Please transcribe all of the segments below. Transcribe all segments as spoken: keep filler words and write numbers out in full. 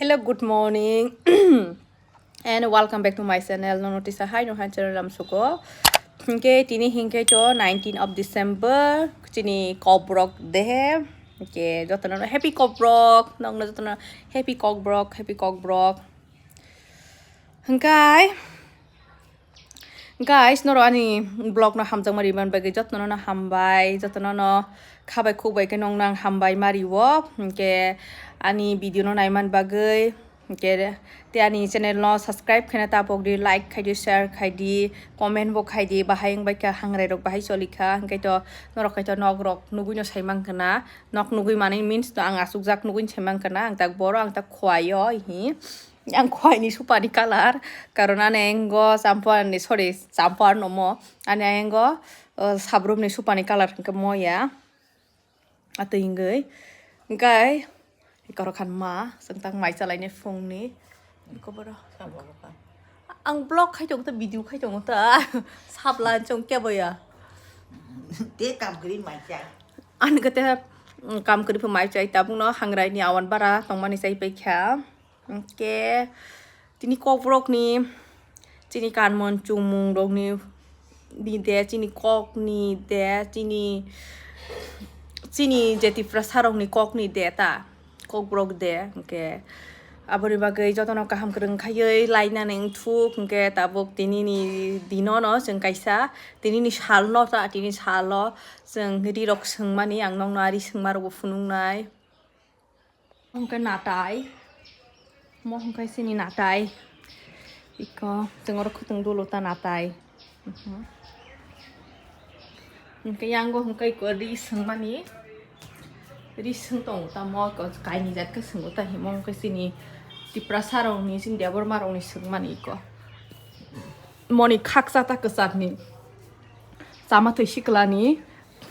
Hello, good morning and welcome back to my channel. Nono tisa hai no hai channel lam suko. Hingke tini hingke to nineteen of December, chini kokborok de. Hingke jotono happy kokborok, nokno jotono happy kokborok, happy kokborok. Hingkai Guys, noro ani vlog no hamjakma riman bagwi jotono no hambai, jotono no khabai khukbai khe nongno ang hambai ma rio. Hingke ani video no naiman bagwi, hingke te ani channel no subscribe khaina tapok di, like khai di, share khai di, comment bo khai di, bahai wng bai kha hangrai rok bahai choli kha, hingke to norok khai to nok rok nugui no sai mang khna, nok nugui mani means to ang asuk jak nugui sai mang khna, ang tak boro ang tak khwai o hi. Ang khwai ni supani colour, karon ani engo champua ni, sorry, champua no mo, ani engo, uh, sabrum ni supani colour hingke mo ya. Atwi hingke, hingke, ikorok khan ma, chwng tang mai chalai ni phung ni, iko boro. Ang vlog khai tongo ta, video khai tongo ta, sabla chwng kebo ya. Te kam kwrwi mai chai. Ani kete, mm, kam kwrwi pho mai chai, tabuk no hangrai ni awan bara tongmani chai pai kha. Hingke tini kokborok ni chini kanmon chumung rok ni, ni de, chini kok ni de, chini, chini je Tiprasa rok ni kok ni de ta, kokborok de, hingke aboni bagwi jotono kaham kwrwng khaiwi lainani wngthuk, hingke tabuk tini ni dino no chwng kaisa, tini ni sal no ta, tini sal o chwng ri rok swngmani, ang nokno ari swngma rok bo phunuknai. Hingke natai. Mo hingke sini natai. Iko, tengoro khutang dulu ta natai. Mhm. Hingke yango hingke iko ri swngmani. Ri swng tongo ta mo iko kaini jat ke swngbo ta himo hingke sini Tiprasa rokni, sini Debbarma rokni swngmani iko. Moni khaksa ta kwchakni. Chama thwi siklani.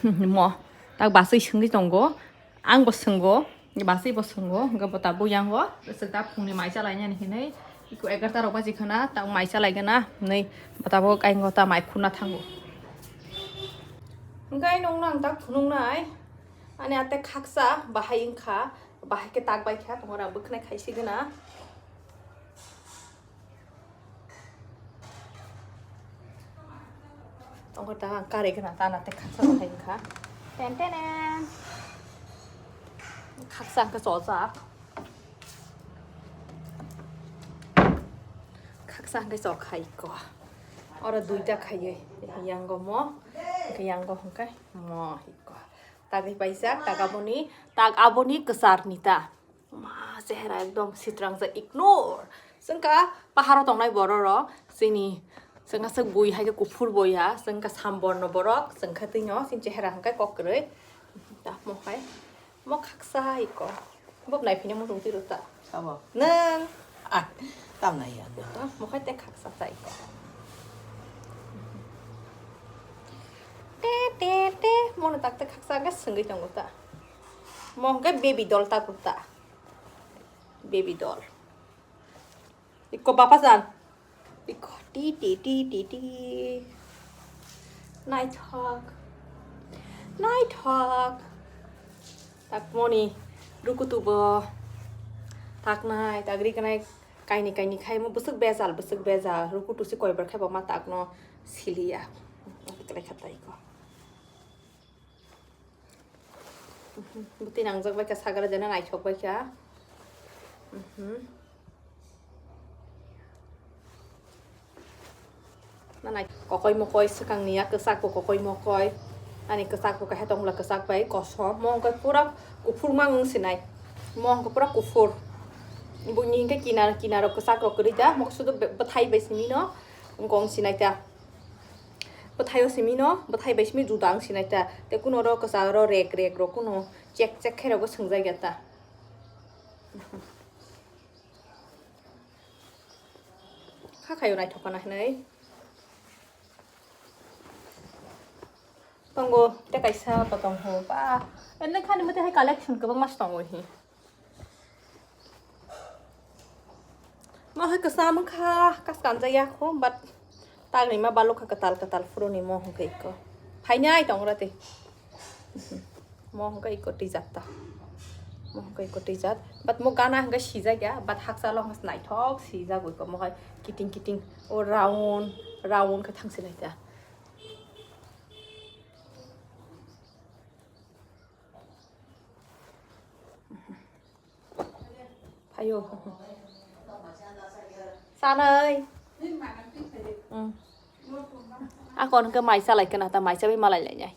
Mo. Tak baswi swngwi tongo. Ang bo swnggo, baswi bo swnggo, hwnkhe bo tabuk yango, swk da phungni mai chalainani hinwi, iko egarta rok baji khana, tak mai chalaigana hinwi, bo tabuk ayang ta mai khuna thango. Hwnkhe nokno ang tak phunuknai, ani ate khaksa bahai wngkha, bahai khe tak bai kha, tongora bwkhnai khaisigana. Tongkha ta ang kari gana ta na te khaksa bahai wngkha. Ten tenen. Khaksa wngkha chojak. Khaksa wngkha chokha iko. Oro duita khaiwi. Yango mo. Hwnkhe yango hwnkhe mo iko. Tagwi paijak, tak aboni, tak aboni kwchar ni ta. Ma, chehra ekdom sitrangjak, ignore. Chwngkha paharo tongnai borok rok, chini chwngkha swk bui hai khe kuphur boya, chwngkha samborno borok, chwngkha twino, chini chehra hwnkhe kok kwrwi. Ta mo hai, mo khaksa hai ko. Bo nai phine mo rung tiro ta. Abo. Nang. Ah, tam nai ya. Ta mo hai te khaksa sai ko. Te, te, te, mo no tak te khaksa ga swngwi tongo ta. Mo hwnkhe baby doll ta kurta. Baby doll. Ikko bapa jan. Ikko ti ti ti ti ti. Naithok. Naithok. Tak moni rukutu bo. Tak nai, tak ri kanai kaini kaini khai mo bwswk bejal, bwswk bejal. Rukutu si koibar khai bo ma tak no siliya. Kelai khatai ko. Bwtwi nangjak bai kha, sagara jena naithok bai kha. Mhm. Na nai kokoi mokoi swkang ni ya, kwchak bo kokoi mokoi. Ani kwchak bo kaisa tongla, kwchak bai kosom. Mo hwnkhe pura kuphur mang wng sinai. Mo hwnkhe pura kuphur. Buini hwnkhe kinar, kinaro kwchak rok kwrwi da. Mo sudu bwthai bai simi no wng sinai ta. Bwthaio simi no, bwthai bai simi juda wng sinai ta. Te kuno oro kwcharo rek rek rok kuno chek chek khe rok bo swngjak ya ta. Kha khaio naithok khana hinwi. Tongo te kaisa bo tong ho ba. Ene khani mate hai collection kwbangma se tongo hi. Ma hai kwcham wngkha, kas kanjak ya kho, but tagni ma balukha kwtal kwtal phuruni mo hwnkhe iko. Phainai tongra tei. Mo hwnkhe iko twijak ta. Mo hwnkhe iko twijat. But mo gana hwnkhe sijak ya, but hakchalo hwnkhe naithok sijak iko mo hai kiting kiting o round, round khe thangsi lai ta. Phaio. Sanai. Hmm. Ako hwnkhe mai chalai kana ta mai chabai malai lai nai.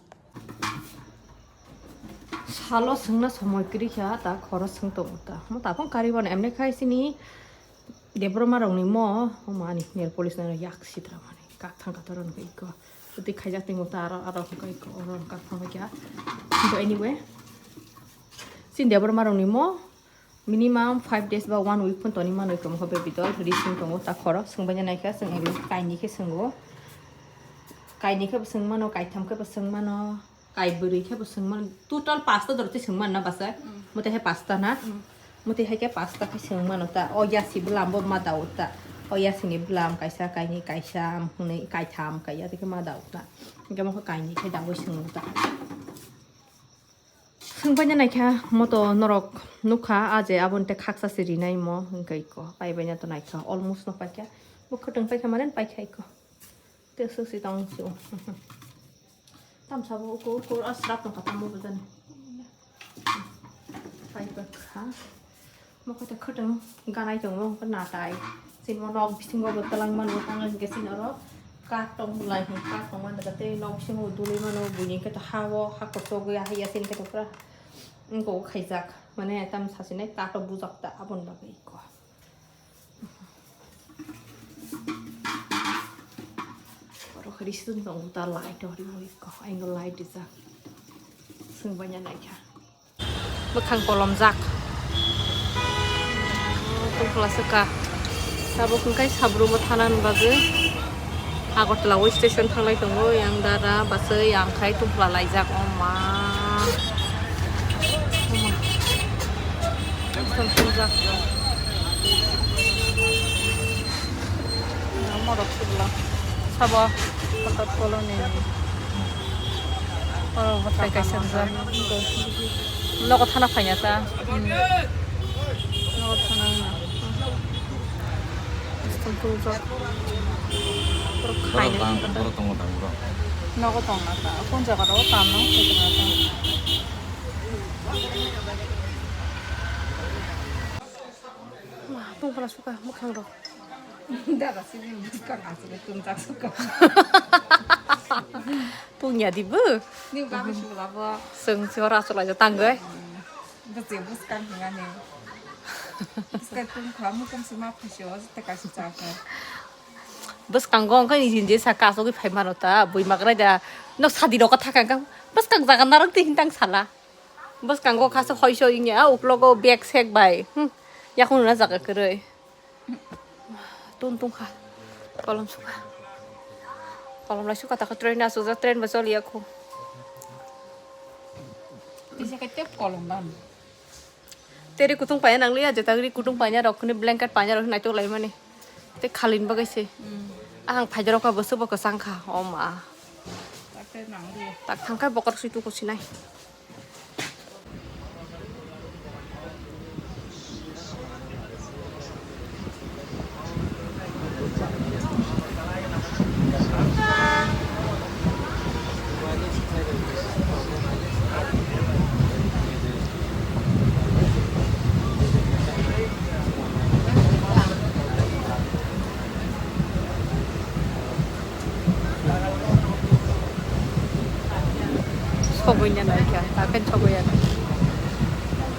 Salo swngna somoi kwrwi kha ta khoro swng tongo ta. Mo tapong kari bano emne khai sini Debra ma rok ni mo, mo ani nail polish na yak sitra mani. Kak thang kator no iko. Tei khaijak tingo ta aro, aro hwnkhe iko oro kak thang kya. But anyway. Sin Debra ma rok ni mo. Minimum five days ba one week phun toni mano iko mo baby doll. Rising tongo ta khoro. Swngbai nai kha, swng ego kaini khe swngwo. Kaini khe bo swng mano, kaitham khe bo swng mano. Kai bwrwi khe bo swng mano. Total pasta dorte swng mano na basa. Mo tei hai pasta na. Mo tei hai khe pasta khe swng mano ta. O yasi bwlam bo ma dao ta. O yasi ni bwlam kaisa, kaini, kaisa, hwnwi, kaitham, kaiya tei khe ma dao ta. Hwnkhe mo khe kaini khe daui swng ta. Swngbaina naikha moto norok nukha, a je aboni tei khaksa se rinai mo hwnkhe iko paibaina to naikha, almost no paikha, bo khwtwng paikha malen paikha iko. Tei swk se tong sio. Tamsa bo ukur ukur a srap tongkha tamo bo jani. Paibakha. Mo khe khwtwng ganai tongo, natai. Chini nok bisingo bo twlang mano, tangla hwnkhe chini oro kak tong lai, kak tong mani tei nok bisingo duli mano, buini hwnkhe to ha o, ha kochok ya, haiya chini khe to pura wngkok khaijak. Mane tam sasinai kak rok bujak ta, aboni bagwi iko. Oro khe risitun tongo ta light o, ri iko, angle light rijak. Swngbaina naikha. Bwkhang kolomjak. Tungphla swkha. Tabuk hwnkhe Sabrumo thana ni bagwi Agartala o station thanglai tongo. Yang dara bachwi yang khai tungphla laijak. O ma. O ma. Tungphla. Morok sibla. Sabo. Kotor koloni. Oro bwtai kaisa rijak. Nogo thana phaina ta. Nogo thana wngna. Bwswk tuljak. Borok khaina. Borok tongo, borok tongo, borok. Nogo tongna ta. Kon jaga ro kam nang khaitongna ta. Wah, tungphla suka mwkhang rok. Dara sini bwskang aswk tungchak suka. Tungya di bo. Ni baba sula bo. Seng si ora aswk lai tangoi. Bwse bwskang hingani. Bwskang tungkha mukum sima phasio teka si chakha. Bwskango wngkha ni hinje saka aswk phai mano ta bui magrai da. Nok sadi rok thaka wngkha. Bwskang jaga narwk ti hintang sala. Bwskango khasa hoi soi wngya, a uklogo bag sek bai. Hmm. Yakung rwna jaga kwrwi. Tun tungkha. Kolom sukha. Kolom lai sukha takha train asukjak, train bo choliya khu. Tisa khe tep kolom dan. Teri kutung paina nangliya, jeta gri kutung paina rok khuni blanket paina rok naitok lai mani. Te khalin bagai se. Hmm. Ahang phaijaro ka bwswk bo kwchang kha. O ma. Tak thangkhe bokorok si tuku sinai. Sogwi ya naikha, taken sogwi ya naikha.